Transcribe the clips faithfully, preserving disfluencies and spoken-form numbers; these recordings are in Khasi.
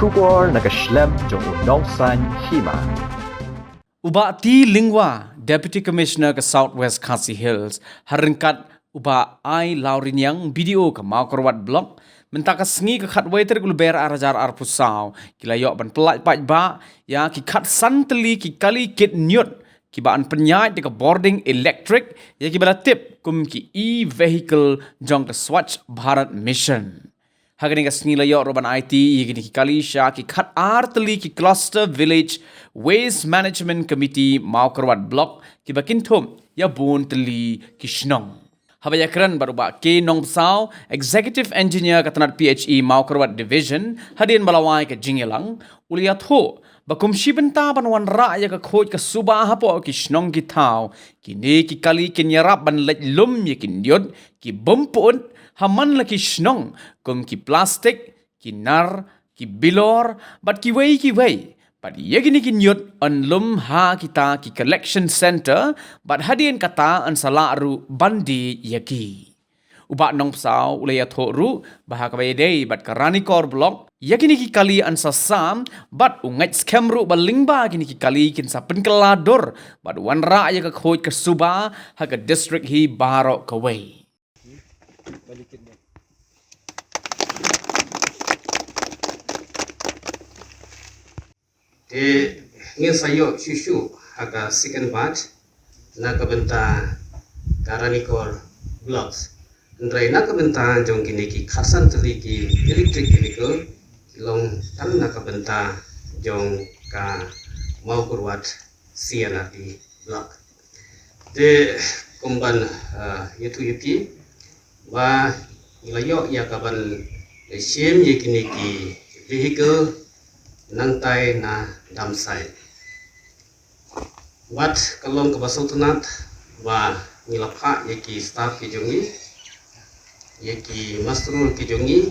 Khubor na ka shlem jong u Nongsaiñ Hima. U Bah T Lyngwa, Deputy Commissioner ka South West Khasi Hills, ha ryngkat u Bah I Lawriniang, B D O ka Mawkyrwat Block, mynta ka sngi ka khatwei tarik u Lber ar hajar arphew saw, ki la ïoh ban pyllait paidbah ïa ki khatsan tylli ki kali kit ñiut kiba yn pynïaid da ka bording elektrik, ïa kiba la tip kum ki e-vehicle jong ka Swachh Bharat Mission. Ha kane ka sngi la ïoh ruh ban aiti ïa kine ki kali sha ki khatar tylli ki Cluster Village Waste Management Committee Mawkyrwat Block, kiba kynthup ïa bun tylli ki shnong. Haba ïakren bad u Bah K Nongbsap, Executive Engineer ka tnad P H E Mawkyrwat Division, hadien ba la wai ka jingïalang, u la ïathuh ba kum shi bynta ban wanrah ïa ka khuid ka suba hapoh ki shnong ki thaw, kine ki kali kin ïarap ban leit lum ïa ki ñiut ki bym pyut ha man la ki shnong, kum ki plastik, ki nar, ki bilor, bad kiwei kiwei. Bad ïa kine ki ñiut yn lum ha kita ki collection centre, bad hadien kata yn sa lah ruh ban die ïa ki. U Bah Nongbsap u la ïathuh ruh ba ha kaba ïadei bad ka Ranikor Block, ïa kine ki kali yn sa sam, bad u ngeit skhem ruh ba lyngba kine ki kali kin sa pynkylla dur bad wanrah ïa ka khuid ka suba ha ka district hi baroh kawei. Te ngin sa ïoh shuh shuh ha ka second batch na ka bynta ka Ranikor Blocks. Hynrei na ka bynta jong kine ki khatsan tylli ki electric vehicle, ki long tang na ka bynta jong ka Mawkyrwat C and R D Block. Te kumban, ah, ïathuh ïa phi ba ngi la ïoh ïa ka ban shim ïa kine ki vehicle nangtai na Damsait. Bad ka long kaba sngewtynnat ba ngi la phah ïa ki staff ki jong ngi, ïa ki muster roll ki jong ngi,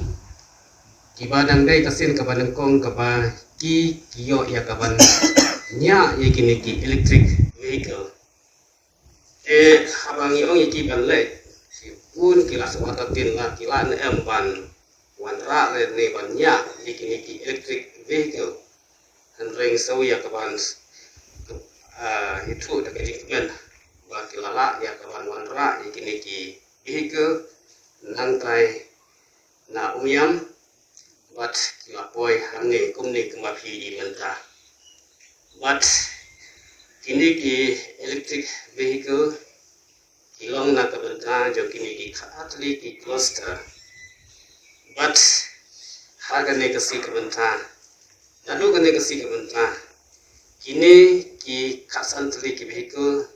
kiba dang dei ka sien kaba nyngkong kaba ki, ki ïoh ïa ka ban ñiah ïa kine ki electric vehicle. Te haba ngi ong ïa ki ban leit, ki bun ki la sngewthuh, ki la, ki la ne em ban wanrah ne ban ñiah ïa kine ki electric vehicle. Hynrei ngi sngew ïa ka ban, ah, ïathuh da ka jingkmen ba ki la lah ïa ka ban wanrah ïa kine ki vehicle nangtai na Umiam, bad ki la poi hangne kumne kumba phi i mynta. Bad kine ki electric vehicle ki long na ka bynta jong kine ki khatar tylli ki cluster. Bad ha kane ka sngi ka bynta, naduh kane ka sngi ka bynta, kine ki khatsan tylli ki vehicle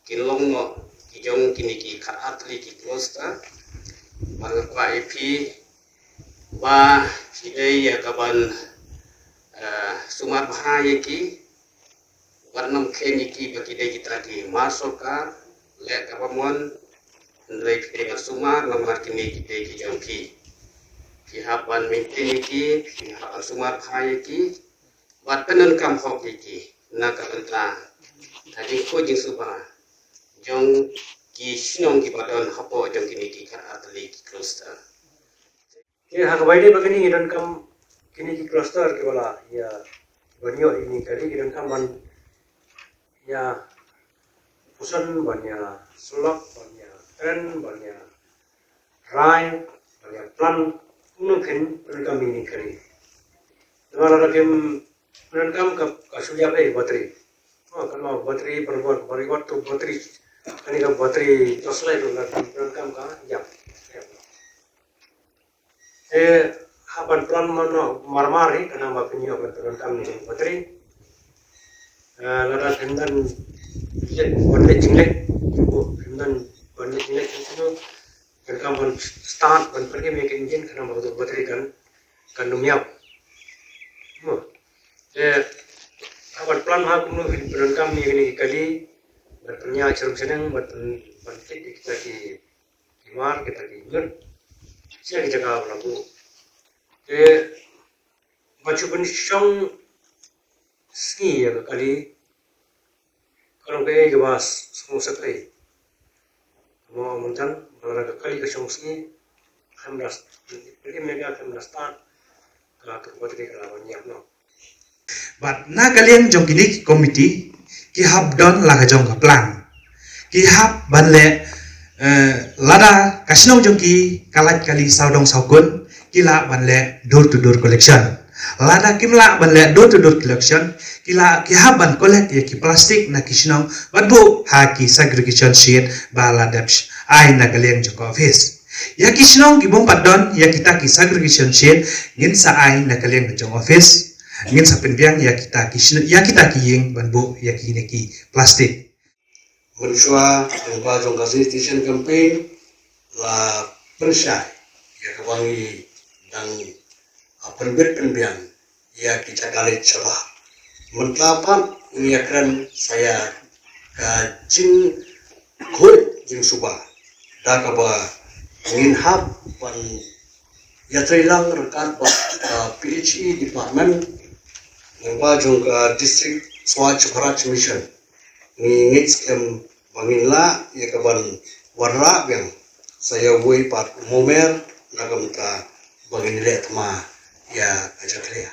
kin long noh ki jong kine ki khatar tylli ki cluster. Bad nga kwah ïa phi ba phi dei ïa ka ban, eh, sumar bha ïa ki, wat nym kheiñ ïa ki ba ki dei kita ki mar sorkar, leh kaba mon, hynrei phi dei ban sumar namar kine ki dei ki jong phi. Phi hap ban maintain ïa ki, phi hap ban sumar bha ïa ki, bad pyndonkam hok ïa ki na ka bynta ka jingkhuid jingsuba jong ki shnong kiba don hapoh jong kine ki khatar tylli ki cluster. Te ha kaba ïadei bad kine ki donkam, kine ki cluster kiba la ïa ban ïoh ïa kine ki kali, ki donkam ban ïa puson, ban ïa sulok, ban ïa tren, ban ïa rai, ban ïa plan, kumno phin pyndonkam ïa kine ki kali. Namar lada phim pyndonkam ka, ka shu ïap ei battery. Ha, kan ma battery, battery, battery, battery, kane ka battery torchlight ruh lada phim pyndonkam ka ïap. Ïap. Te hap ban plan mano marmar hi, khnang ba phin ïoh ban pyndonkam ïa ka battery. Eh, lada phim don leit, ban leit jingleit, phim don ban leit jingleit, phim don ban start, ban pyrkhing ïa ka engine, khnang ba ka battery kan, kan ym ïap. Mo. Te hap ban plan ha kumno phin pyndonkam ïa kine ki kali, ban pynïaid sharum shaneng, ban pyn, ban kit ïa kita ki mar, kita ki ñiut sha ki jaka ba la buh. Te ba shu pynshong sngi ïa ka kali, ka long kaei kaba sngewsih ei. Mo, mynta ba lada ka kali ka shong sngi, khlem da, khlem da start, Bad na ka liang jong kine ki komiti, ki hap don la ka jong ka plan. Ki hap ban leh, eh, lada ka shnong jong ki ka lait kali sawdong sawkun, ki lah ban leh door to door collection. Lada kim lah ban leh door to door collection, ki lah, ki hap ban collect ïa ki plastik na ki shnong bad buh ha ki segregation shed ba la dep ai na ka liang jong ka office. Ïa ki shnong ki bym pat don ïa kita ki segregation shed, ngin sa ai na ka liang jong office. Ngin sa pynbiang ïa kita ki shnong, ïa kita ki ïing ban buh ïa kine ki plastik. Mynshuwa lyngba jong ka sanitation campaign la pynshai ïa kaba ngi dang, ah, pynbit pynbiang ïa ki jaka leit shabar. Mynta pat ngi ïakren sa ïa ka jingkhuid jingsuba da kaba ngin hap ban ïatrei lang ryngkat bad, ah, P H E department lyngba jong ka District Swachh Bharat Mission. Ngi ngeit skhem ba ngin lah ïa kaban wanrah biang sa ïa uwei pat u mawmer na ka bynta ba ngin leh thma ïa ka jakhlia.